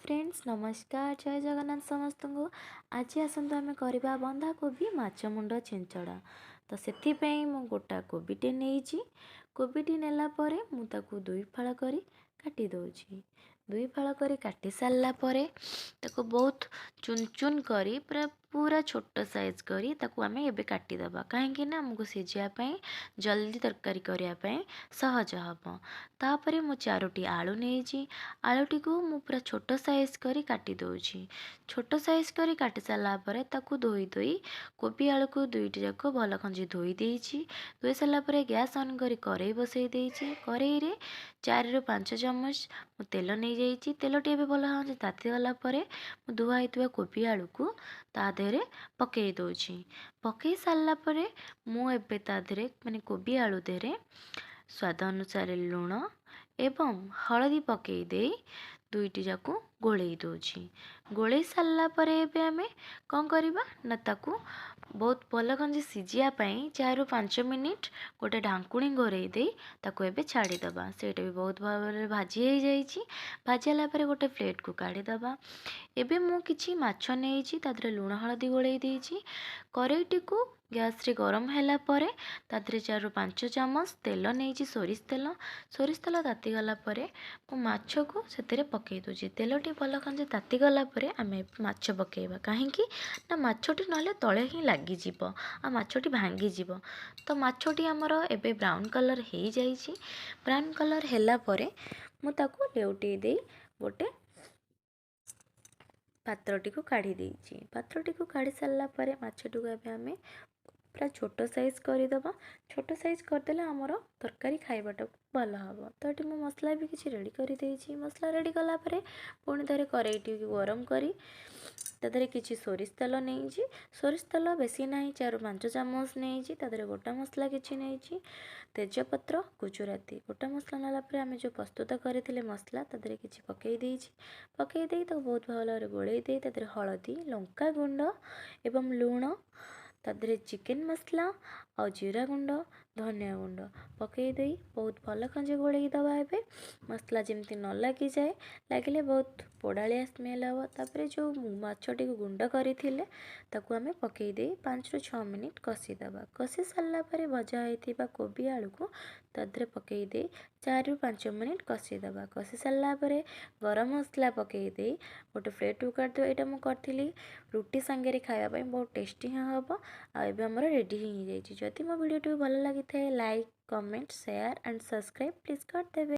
Friends, ନମସ୍କାର, ଜୟ ଜଗନ୍ନାଥ ସମସ୍ତଙ୍କୁ। ଆଜି ଆସନ୍ତୁ ଆମେ କରିବା ବନ୍ଧାକୋବି ମାଛ ମୁଣ୍ଡ ଛେଞ୍ଚଡ଼ା। ତ ସେଥିପାଇଁ ମୁଁ ଗୋଟା କୋବିଟେ ନେଇଛି। କୋବିଟି ନେଲା ପରେ ମୁଁ ତାକୁ ଦୁଇ ଫାଳ କରି କାଟି ଦେଉଛି। ଦୁଇ ଫାଳ କରି କାଟି ସାରିଲା ପରେ ତାକୁ ବହୁତ ଚୁନ ଚୁନ କରି, ପୁରା ପୁରା ଛୋଟ ସାଇଜ୍ କରି ତାକୁ ଆମେ ଏବେ କାଟିଦେବା, କାହିଁକି ନା ଆମକୁ ସିଝିବା ପାଇଁ ଜଲ୍ଦି, ତରକାରୀ କରିବା ପାଇଁ ସହଜ ହେବ। ତାପରେ ମୁଁ 4ଟି ଆଳୁ ନେଇଛି। ଆଳୁଟିକୁ ମୁଁ ପୁରା ଛୋଟ ସାଇଜ୍ କରି କାଟି ଦେଉଛି। ଛୋଟ ସାଇଜ୍ କରି କାଟି ସାରିଲା ପରେ ତାକୁ ଧୋଇ ଧୋଇ କୋବି ଆଳୁକୁ ଦୁଇଟି ଯାକ ଭଲ ଖଞ୍ଜି ଧୋଇ ଦେଇଛି। ଧୋଇ ସାରିଲା ପରେ ଗ୍ୟାସ୍ ଅନ୍ କରି କରେଇ ବସେଇ ଦେଇଛି। କରେଇରେ 4ରୁ 5 ଚାମଚ ମୁଁ ତେଲ ନେଇଯାଇଛି। ତେଲଟି ଏବେ ଭଲ ଭାବରେ ତାତିଗଲା ପରେ ମୁଁ ଧୁଆ ହେଇଥିବା କୋବି ଆଳୁକୁ ତା ଦେହରେ ପକାଇ ଦେଉଛି। ପକାଇ ସାରିଲା ପରେ ମୁଁ ଏବେ ତା ଦେହରେ, ମାନେ କୋବି ଆଳୁ ଦେହରେ ସ୍ୱାଦ ଅନୁସାରେ ଲୁଣ ଏବଂ ହଳଦୀ ପକାଇ ଦେଇ ଦୁଇଟି ଯାକୁ ଗୋଳେଇ ଦେଉଛି। ଗୋଳେଇ ସାରିଲା ପରେ ଏବେ ଆମେ କ'ଣ କରିବା ନା ତାକୁ ବହୁତ ଭଲ ଗଞ୍ଜି ସିଝିବା ପାଇଁ 4ରୁ 5 ମିନିଟ୍ ଗୋଟେ ଢାଙ୍କୁଣୀ ଘୋରେଇ ଦେଇ ତାକୁ ଏବେ ଛାଡ଼ିଦେବା। ସେଇଟା ବି ବହୁତ ଭାବରେ ଭାଜି ହେଇଯାଇଛି। ଭାଜି ହେଲା ପରେ ଗୋଟେ ପ୍ଲେଟ୍କୁ କାଢ଼ିଦେବା। ଏବେ ମୁଁ କିଛି ମାଛ ନେଇଛି, ତା ଦେହରେ ଲୁଣ ହଳଦୀ ଗୋଳେଇ ଦେଇଛି। କରେଇଟିକୁ ଗ୍ୟାସ୍ରେ ଗରମ ହେଲା ପରେ ତା ଦେହରେ 4ରୁ 5 ଚାମଚ ତେଲ ନେଇଛି, ସୋରିଷ ତେଲ। ସୋରିଷ ତେଲ ତାତିଗଲା ପରେ ମୁଁ ମାଛକୁ ସେଥିରେ ପକାଇ ଦେଉଛି। ତେଲଟି ଭଲ ଖଞ୍ଜେ ତାତିଗଲା ପରେ ଆମେ ମାଛ ପକାଇବା, କାହିଁକି ନା ମାଛଟି ନହେଲେ ତଳେ ହିଁ ଲାଗିଯିବ ଆଉ ମାଛଟି ଭାଙ୍ଗିଯିବ। ତ ମାଛଟି ଆମର ଏବେ ବ୍ରାଉନ୍ କଲର୍ ହେଇଯାଇଛି। ବ୍ରାଉନ୍ କଲର୍ ହେଲା ପରେ ମୁଁ ତାକୁ ଲେଉଟେଇ ଦେଇ ଗୋଟେ ପାତ୍ରଟିକୁ କାଢ଼ି ଦେଇଛି। ପାତ୍ରଟିକୁ କାଢ଼ି ସାରିଲା ପରେ ମାଛଟିକୁ ଏବେ ଆମେ ପୁରା ଛୋଟ ସାଇଜ୍ କରିଦେବା। ଛୋଟ ସାଇଜ୍ କରିଦେଲେ ଆମର ତରକାରୀ ଖାଇବାଟାକୁ ଭଲ ହେବ। ତ ଏଠି ମୁଁ ମସଲା ବି କିଛି ରେଡ଼ି କରିଦେଇଛି। ମସଲା ରେଡ଼ି କଲା ପରେ ପୁଣି ଥରେ କରେଇଟିକୁ ଗରମ କରି ତା ଦେହରେ କିଛି ସୋରିଷ ତେଲ ନେଇଛି। ସୋରିଷ ତେଲ ବେଶୀ ନାହିଁ, 4ରୁ 5 ଚାମଚ ନେଇଛି। ତା ଦେହରେ ଗୋଟା ମସଲା କିଛି ନେଇଛି, ତେଜପତ୍ର, ଗୁଜୁରାତି। ଗୋଟା ମସଲା ନେଲା ପରେ ଆମେ ଯେଉଁ ପ୍ରସ୍ତୁତ କରିଥିଲେ ମସଲା, ତା ଦେହରେ କିଛି ପକାଇ ଦେଇଛି। ପକାଇ ଦେଇ ତାକୁ ବହୁତ ଭଲ ଭାବରେ ଗୋଳେଇ ଦେଇ ତା ଦେହରେ ହଳଦୀ, ଲଙ୍କା ଗୁଣ୍ଡ ଏବଂ ଲୁଣ, ତା ଦେହରେ ଚିକେନ୍ ମସଲା ଆଉ ଜିରା ଗୁଣ୍ଡ, ଧନିଆ ଗୁଣ୍ଡ ପକାଇ ଦେଇ ବହୁତ ଭଲ ଖଞ୍ଜେ ଗୋଳେଇ ଦେବା। ଏବେ ମସଲା ଯେମିତି ନ ଲାଗିଯାଏ, ଲାଗିଲେ ବହୁତ ପୋଡ଼ାଳିଆ ସ୍ମେଲ୍ ହେବ। ତାପରେ ଯେଉଁ ମାଛଟିକୁ ଗୁଣ୍ଡ କରିଥିଲେ ତାକୁ ଆମେ ପକାଇ ଦେଇ 5ରୁ 6 ମିନିଟ୍ କଷିଦେବା। କଷି ସାରିଲା ପରେ ଭଜା ହୋଇଥିବା କୋବି ଆଳୁକୁ ତା ଦେହରେ ପକାଇ ଦେଇ 4ରୁ 5 ମିନିଟ୍ କଷିଦେବା। କଷି ସାରିଲା ପରେ ଗରମ ମସଲା ପକାଇ ଦେଇ ଗୋଟେ ପ୍ଲେଟ୍କୁ କାଢ଼ିଦେବା। ଏଇଟା ମୁଁ କରିଥିଲି ରୁଟି ସାଙ୍ଗରେ ଖାଇବା ପାଇଁ, ବହୁତ ଟେଷ୍ଟି ହିଁ ହେବ। ଆଉ ଏବେ ଆମର ରେଡ଼ି ହେଇଯାଇଛି। ଯଦି ମୋ ଭିଡ଼ିଓଟି ଭଲ ଲାଗିଥାଏ, like, comment, share and subscribe please କରିଦେବେ।